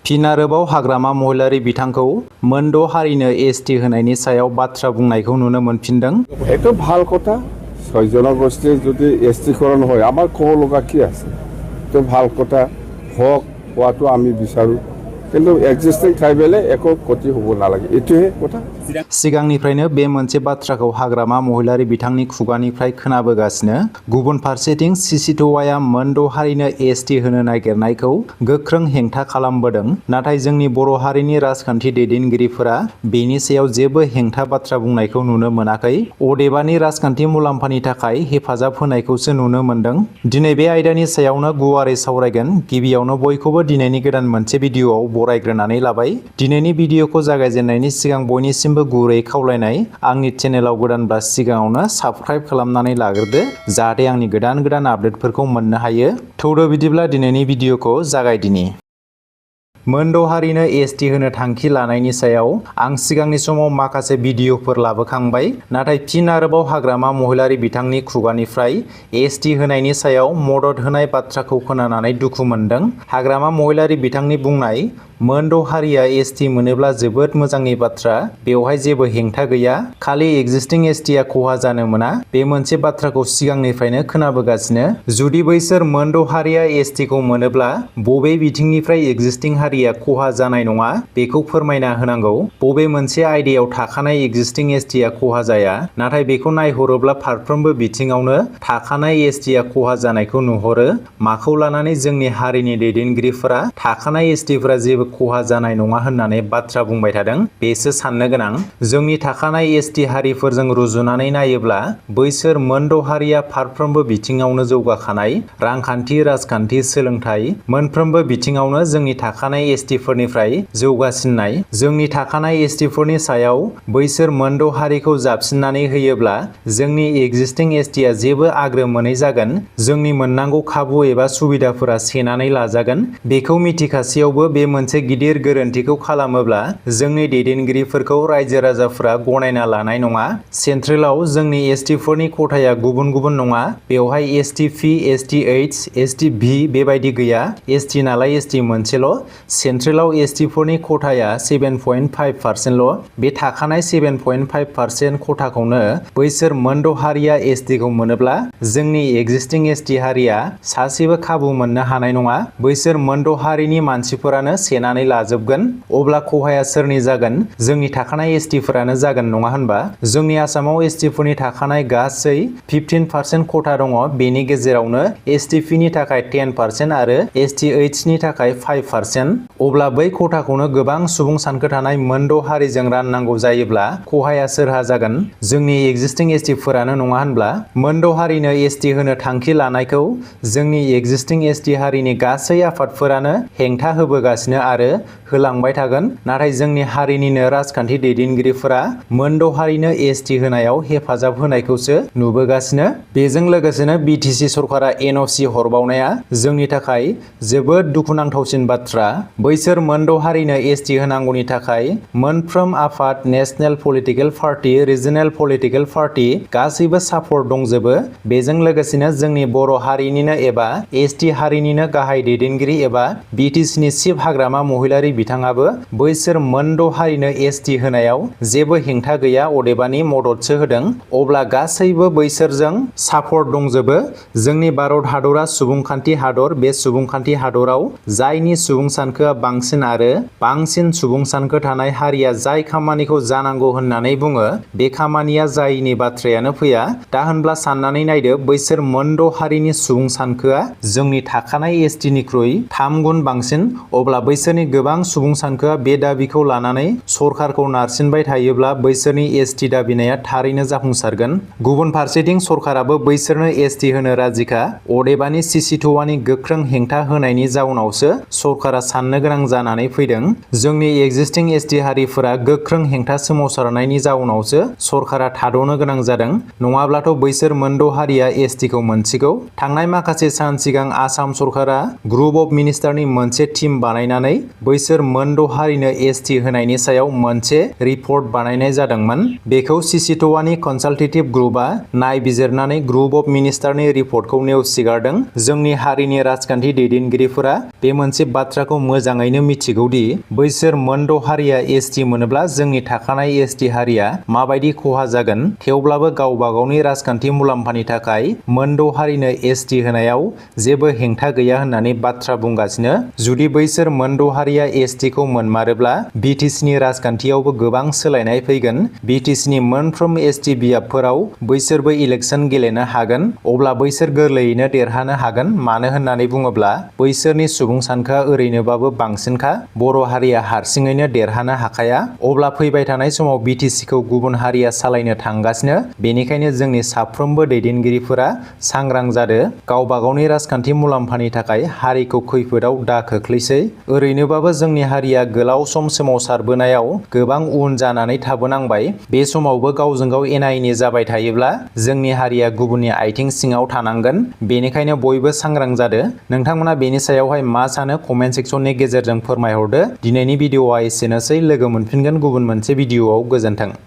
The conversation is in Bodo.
फिन आरोबाव हाग्रामा महिलारी बिथांखौ मोनद' हारिनो एसटि होनायनि सायाव बाथ्रा बुंनायखौ नुनो मोनफिनदों। এইটো ভাল কথা, 6 জনগোষ্ঠীৰ যদি এসটিকৰণ হয় আমাৰ ক'ব লগা কি আছে? এইটো ভাল কথা হোৱাটো আমি বিচাৰোঁ, কিন্তু এক্সিস্টিং ট্ৰাইবেলে একো ক্ষতি হ'ব নালাগে, এইটোহে কথা। सिगांनिफ्रायनो बे मोनसे बाथ्राखौ हाग्रामा महिलारी बिथांनि खुगानिफ्राय खोनाबोगासिनो। गुबुन फारसेथिं सिसिटवाया मोनद' हारिनो एसटि होनो नागिरनायखौ गोख्रों हेंथा खालामबोदों, नाथाय जोंनि बर' हारिनि राजखान्थि दैदेनगिरिफोरा बेनि सायाव जेबो हेंथा बाथ्रा बुंनायखौ नुनो मोनाखै। अदेबानि राजखान्थि मुलाम्फानि थाखाय हेफाजाब होनायखौसो नुनो मोनदों। दिनै बे आयदानि सायावनो गुवारै सावरायगोन। गिबियावनो बयखौबो दिनैनि गोदान मोनसे भिडिअ'आव बरायग्रोनानै लाबाय। दिनैनि भिडिअ'खौ जागायजेननायनि सिगां बयनिसिमबो गुरै खावलायनाय, आंनि चेनेलाव गोदानब्ला सिगाङावनो साबस्क्राइब खालामनानै लाग्रोदो, जाहाथे आंनि गोदान आपडेटफोरखौ मोननो हायो। थौदो बिदिब्ला दिनैनि भिडिअ'खौ जागायदिनि। मोनद' हारिनो एसटि होनो थांखि लानायनि सायाव आं सिगांनि समाव माखासे भिडिअ'फोर लाबोखांबाय, नाथाय फिन आरोबाव हाग्रामा महिलारी बिथांनि खुगानिफ्राय एसटि होनायनि सायाव मदद होनाय बाथ्राखौ खोनानानै दुखु मोनदों। हाग्रामा महिलारी बिथांनि बुंनाय, मोनद' हारिया एसटि मोनोब्ला जोबोद मोजांनि बाथ्रा, बेवहाय जेबो हेंथा गैया, खालि एक्जिस्टिं एसटिआ खहा जानो मोना, बे मोनसे बाथ्राखौ सिगांनिफ्रायनो खोनाबोगासिनो। जुदि बैसोर मोनद' हारिया एसटिखौ मोनोब्ला बबे बिथिंनिफ्राय एक्जिस्टिं हारिया खहा जानाय नङा बेखौ फोरमायना होनांगौ। बबे मोनसे आयदायाव थाखानाय एक्जिस्टिं एसटिआ खहा जाया, नाथाय बेखौ नायहरोब्ला फारफ्रोमबो बिथिङावनो थाखानाय एसटिआ खहा जानायखौ नुहरो। माखौ लानानै जोंनि हारिनि दैदेनगिरिफोरा थाखानाय एसटिफोरा जेबो खहा जानाय नङा होननानै बाथ्रा बुंबाय थादों, बेसो साननो गोनां। जोंनि थाखानाय एसटि हारिफोरजों रुजुनानै नायोब्ला बैसोर मोनद' हारिया फारफ्रोमबो बिथिङावनो जौगाखानाय, रांखान्थि, राजखान्थि, सोलोंथाइ, मोनफ्रोमबो बिथिङावनो जोंनि थाखानाय एसटिफोरनिफ्राय जौगासिननाय। जोंनि थाखानाय एसटिफोरनि सायाव बैसोर मोनद' हारिखौ जाबसिननानै होयोब्ला जोंनि एक्जिस्टिं एसटिआ जेबो आग्रो मोनै जागोन, जोंनि मोननांगौ खाबु एबा सुबिदाफोरा सेनानै लाजागोन। बेखौ मिथिखासेयावबो बे मोनसे गिदिर गोरोन्थिखौ खालामोब्ला जोंनि दैदेनगिरिफोरखौ रायजो राजाफोरा गनायना लानाय नङा। सेन्ट्रेलाव जोंनि एसटिफोरनि खथाया गुबुन गुबुन नङा, बेवहाय ST P, ST H, ST V बेबायदि गैया। एसटि नालाय एसटि मोनसेल'। सेन्ट्रेलाव एसटिफोरनि खथाया 7.5%ल'। बे थाखानाय 7.5% खथाखौनो बैसोर मोनद' हारिया एसटिखौ मोनोब्ला जोंनि एक्जिस्टिं एसटि हारिया सासेबो खाबु मोननो हानाय नङा। बैसोर मोनद' हारिनि मानसिफोरानो सेनानै लाजोबगोन। अब्ला खहाया सोरनि जागोन? जोंनि थाखानाय एसटिफोरानो जागोन, नङा होनबा? जोंनि आसामाव एसटिफोरनि थाखानाय गासै 15% खथा दङ, बेनि गेजेरावनो एसटि पिनि थाखाय 10% आरो एसटि एइचनि थाखाय 5%। अब्ला बै खथाखौनो गोबां सुबुं सानखो थानाय मोनद' हारिजों राननांगौ जायोब्ला खहाया सोरहा जागोन? जोंनि एक्जिस्टिं एसटिफोरानो, नङा होनब्ला? मोनद' हारिनो एसटि होनो थांखि लानायखौ जोंनि एक्जिस्टिं एसटि हारिनि गासै आफादफोरानो हेंथा होबोगासिनो आरो होलांबाय थागोन, नाथाय जोंनि हारिनिनो राजखान्थि दैदेनगिरिफोरा मोनद' हारिनो एसटि होनायाव हेफाजाब होनायखौसो नुबोगासिनो। बेजों लोगोसेनो बिटिसि सरकारा एनअसि हरबावनाया जोंनि थाखाय जोबोद दुखुनांथावसिन बाथ्रा। बैसोर मोनद' हारिनो एसटि होनांगौनि थाखाय मोनफ्रोम आफाद, national political party, regional political party गासैबो सापर्ट दंजोबो। बेजों लोगोसेनो जोंनि बर' हारिनिनो एबा एसटि हारिनिनो गाहाय दैदेनगिरि एबा बिटिसिनि चिफ हाग्रामा महिलारी बिथाङाबो बैसोर मोनद' हारिनो एसटि होनायाव जेबो हेंथा गैया, अदेबानि मददसो होदों। अब्ला गासैबो बैसोरजों सापर्ट दंजोबो। जोंनि भारत हादरा सुबुंखान्थि हादर। बे सुबुंखान्थि हादराव जायनि सुबुं सानखोआ बांसिन आरो बांसिन सुबुं सानखो थानाय हारिया जाय खामानिखौ जानांगौ होननानै बुङो, बे खामानिया जायैनि बाथ्रायानो फैया। दा होनब्ला साननानै नायदो, बैसोर मोनद' हारिनि सुबुं सानखोआ जोंनि थाखानाय एसटिनिख्रुइ 3 गुन बांसिन। अब्ला बैसोरनि गोबां सुबुं सानखोआ बे दाबिखौ लानानै सरकारखौ नारसिनबाय थायोब्ला बैसोरनि एसटि दाबिनाया थारैनो जाफुंसारगोन। गुबुन फारसेथिं सरकाराबो बैसोरनो एसटि होनो राजिखा। अदेबानि सिसिटवानि गोख्रों हेंथा होनायनि जाउनावसो सरकारा साननो गोनां जानानै फैदों। जोंनि एक्जिस्टिं एसटि हारिफोरा गोख्रों हेंथा सोमावसारनायनि जाउनावसो सरकारा थाद'नो गोनां जादों, नङाब्लाथ' बैसोर मोनद' हारिया एसटिखौ मोनसिगौ। थांनाय माखासे सान सिगां आसाम सरकारा ग्रुप अफ मिनिस्टारनि मोनसे टीम बानायनानै बैसोर बैसोर मोनद' हारिनो एसटि होनायनि सायाव मोनसे रिपर्ट बानायनाय जादोंमोन। बेखौ सिसिट'वानि कनसालटेटिभ ग्रुपआ नायबिजिरनानै ग्रुप अफ मिनिस्टारनि रिपर्टखौ नेवसिगारदों। जोंनि हारिनि राजखान्थि दैदेनगिरिफोरा बे मोनसे बाथ्राखौ मोजाङैनो मिथिगौ दि बैसोर मोनद' हारिया एसटि मोनोब्ला जोंनि थाखानाय एसटि हारिया माबायदि खहा जागोन। थेवब्लाबो गावबा गावनि राजखान्थि मुलाम्फानि थाखाय मोनद' हारिनो एसटि होनायाव जेबो हेंथा गैया होननानै बाथ्रा बुंगासिनो। जुदि बैसोर मोनद' हारिया एसटिखौ मोनमारोब्ला बिटिसिनि राजखान्थियावबो गोबां सोलायनाय फैगोन। बिटिसिनि मोनफ्रोम एसटि बियाबफोराव बैसोरबो इलेक्सन गेलेनो हागोन। अब्ला बैसोर गोरलैयैनो देरहानो हागोन। मानो होननानै बुङोब्ला बैसोरनि सुबुं सानखोआ ओरैनोबाबो बांसिनखा। बर' हारिया हारसिङैनो देरहानो हाखाया। अब्ला फैबाय थानाय समाव बिटिसिखौ गुबुन हारिया सालायनो थांगासिनो। बेनिखायनो जोंनि साफ्रोमबो दैदेनगिरिफोरा सांग्रां जादो। गावबा गावनि राजखान्थि मुलाम्फानि थाखाय हारिखौ खैफोदाव दा खोख्लैसै। ओरैनोबाबो जोंनि हारिया गोलाव सम सोमावसारबोनायाव गोबां उन जानानै थाबोनांबाय। बे समावबो गावजों गाव एना एनि जाबाय थायोब्ला जोंनि हारिया गुबुननि आथिं सिङाव थानांगोन। बेनिखायनो बयबो सांग्रां जादो। नोंथांमोना बेनि सायावहाय मा सानो कमेन्ट सेक्सननि गेजेरजों फोरमायहरदो। दिनैनि भिडिअ'आ एसेनोसै। लोगो मोनफिनगोन गुबुन मोनसे भिडिअ'आव। गोजोन्थों।